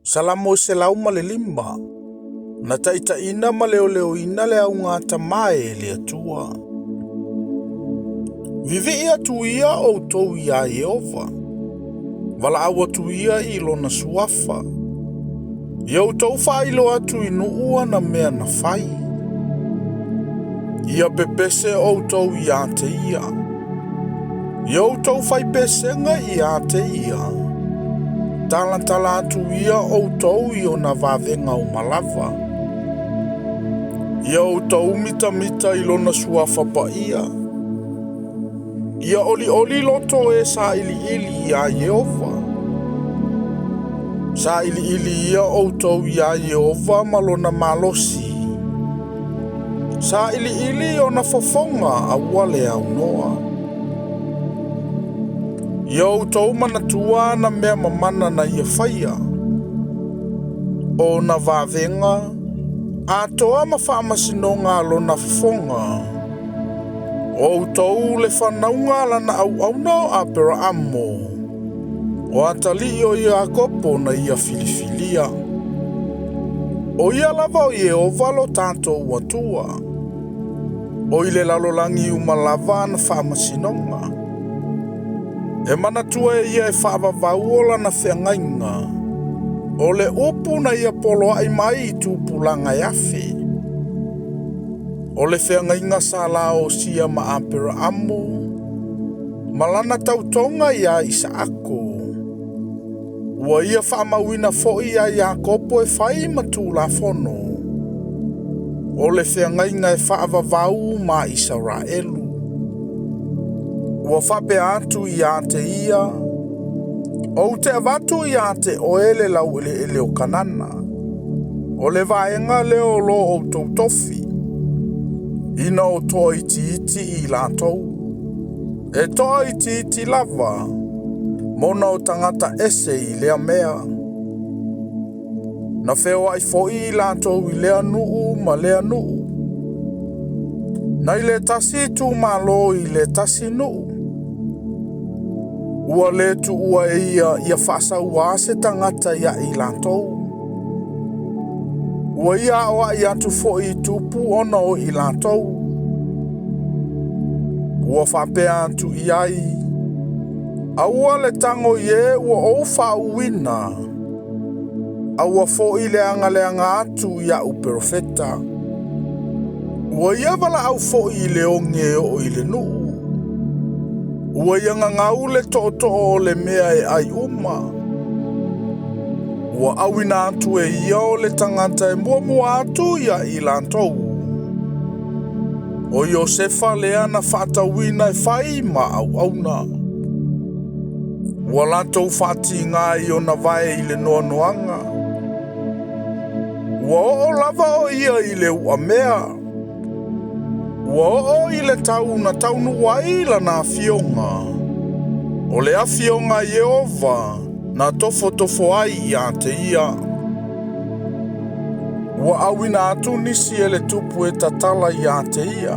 Salamo 105. Na taitaiina ma leoleoina le augatama e le Atua. Vivii atu ia outou iā Ieova. Valaau atu ia i lona suafa. Ia outou faailoa atu i nuu ana mea na fai. Ia pepese outou ia te ia. Ia outou faipesega ia te ia. Talatala atu ia outou i ona vavega uma lava. Ia outou mitamita i lona suafa paia. Ia olioli loto e sailiili iā Ieova. Sailiili ia outou iā Ieova ma lona malosi. Sailiili ona fofoga aua le aunoa. Ia outou manatua ana mea mamana na ia faia. O ona vavega, atoa ma faamasinoga a lona fofoga. O outou le fanauga a lana auauna o Aperaamo. O atalii o Iakopo na ia filifilia. O ia lava o Ieova lo tatou Atua. O i le lalolagi uma lava ana faamasinoga. E manatua e ia e faavavau o lana feagaiga. O le upu na ia poloai mai i tupulaga e afe. O le feagaiga sa laosia ma Aperaamo ma lana tautoga iā Isaako. Ua ia faamauina foi iā Iakopo e fai ma tulafono. O le feagaiga e faavavau ma Isaraelu. Ua faapea atu ia te ia, ou te avatu ia te oe le laueleele o Kanana. O le vaega lea o lo outou tofi. Ina o toaitiiti i latou. E toaitiiti lava, mona o tagata ese i lea mea. Na feoai foi i latou i lea nuu ma lea nuu. Nai le tasi itumalo i le tasi nuu. Ua le tuua e ia ia faasauā se tagata ia i latou. Ua ia aoai atu foi i tupu ona o i latou. Ua faapea atu i ai, aua le tago i e ua ou faauuina. Aua foi le agaleaga atu i a'u perofeta. Ua ia valaau foi i le oge e oo i le nuu. Ua ia gagau le tootoo o le mea e ai uma. Ua auina atu e ia o le tagata e muamua atu ia i latou. O Iosefa lea na faatauina e fai ma auauna. Ua latou faatiga i ona vae i le noanoaga. Ua oo lava o ia i le uamea. Ua oo i le tau na taunuu ai lana afioga. O le afioga a Ieova na tofotofo ai ia te ia. Ua auina atu nisi e le tupu e tatala ia te ia.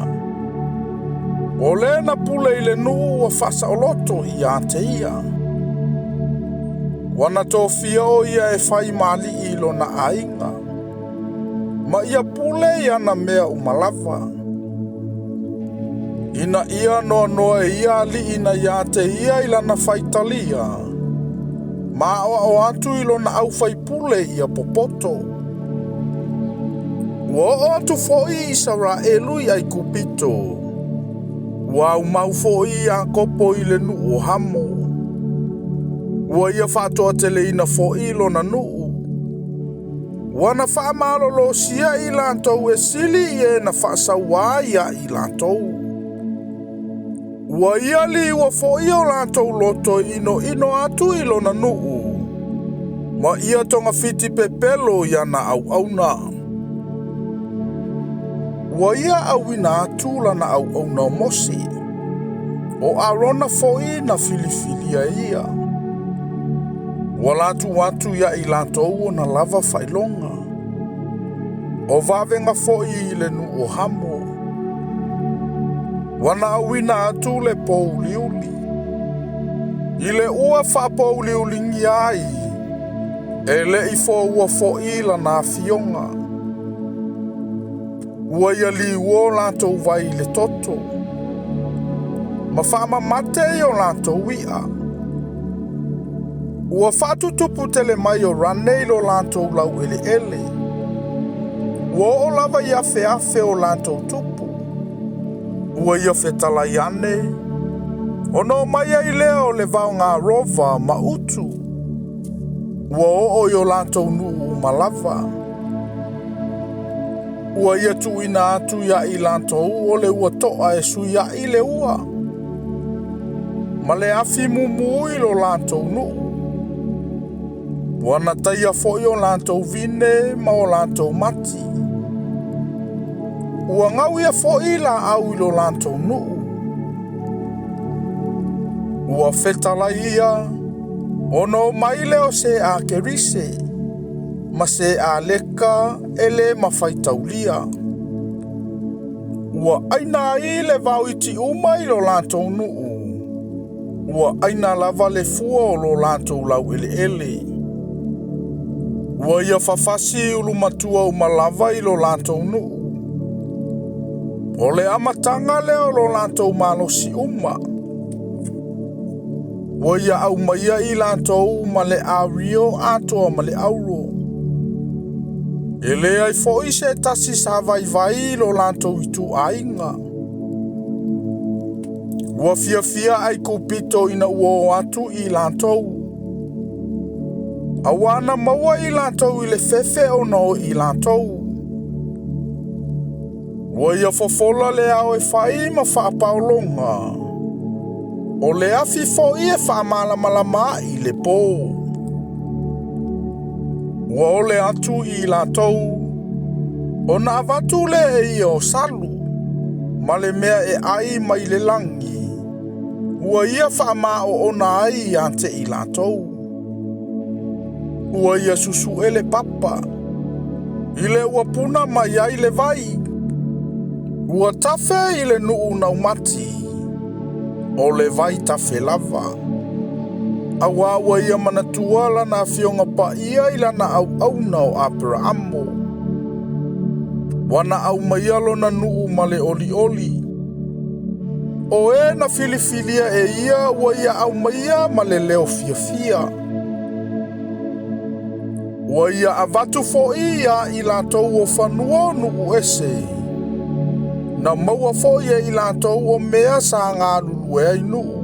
O le na pule i le nuu ua faasaoloto ia te ia. Ua na tofia o ia e fai ma alii i lona aiga. Ma ia pule i ana mea uma lava. Ina ia noanoa e ia alii na ia te ia i lana faitalia. Ma aoao atu i lona aufaipule ia popoto. Ua oo atu foi Isaraelu i Aikupito. Ua aumau foi Iakopo i le nuu o Hamo. Ua ia faatoateleina foi lona nuu. Ua na faamalolosia i latou e sili i e na faasauā ia i latou. Ua ia liua foi o latou loto e inoino atu i lona nuu. Ma ia togafiti pepelo i ana auauna. Ua ia auina atu lana auauna o Mose. O Arona foi na filifilia e ia. Ua latu atu ia i latou ona lava faailoga. O vavega foi i le nuu o Hamo. Ua na auina atu le pouliuli. I le ua faapouliuligia ai. E le i foua foi lana afioga. Ua ia liua o latou vai i le toto, ma faamamate i o latou i'a. Ua faatutupu tele mai o rane i lo latou laueleele. Ua oo lava i afeafe o latou tupu. Ua ia fetalai ane, ona omai ai lea o le vaogarova ma utu. Ua oo i o latou nuu uma lava. Ua ia tuuina atu ia i latou o le ua to'a e suia'i le ua, ma le afi mumu i lo latou nuu. Ua nataia foi o latou vine ma o latou mati. Ua gauia foi laau i lo latou nuu. Ua fetalai ia, ona omai lea o se a Kerise, ma se a leka e le mafaitaulia. Ua aina ai le vao iti uma i lo latou nuu. Ua aina lava le fua o lo latou laueleele. Ua ia fafasi ulumatua uma lava i lo latou nuu. O le amataga lea o lo latou malosi uma. Ua ia aumaia i latou ma le ario atoa ma le auro. E le ai foi se tasi sa vaivai i lo latou ituaiga. Ua fiafia Aikupito ina ua o atu i latou. Auā na maua i latou i le fefe ona o i latou. Ua ia fofola le ao e fai ma faapaologa. O le afi foi e faamalamalama ai le pō. Ua ole atu i latou, ona avatu lea e ia o salu, ma le mea e ai mai le lagi, ua ia faamaoona ai ia te i latou. Ua ia susu'e le papa, i le ua puna mai ai le vai. Ua tafe i le nuu naumati, o le vai tafe lava. Auā ua ia manatua lana afioga paia i lana auauna o Aperaamo. Ua na aumaia lona nuu ma le olioli. O e na filifilia e ia ua ia aumaia ma le leo fiafia. Ua ia avatu foi ia i latou o fanua o nuu ese. Na maua foi e i latou o mea sa galulue ai nuu.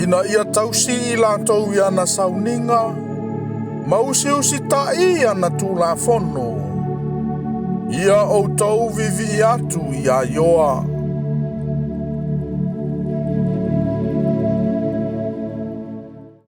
Ina ia tausi i latou i ana sauniga, ma usiusita'i i ana tulafono. Ia outou viivii atu iā Ioa.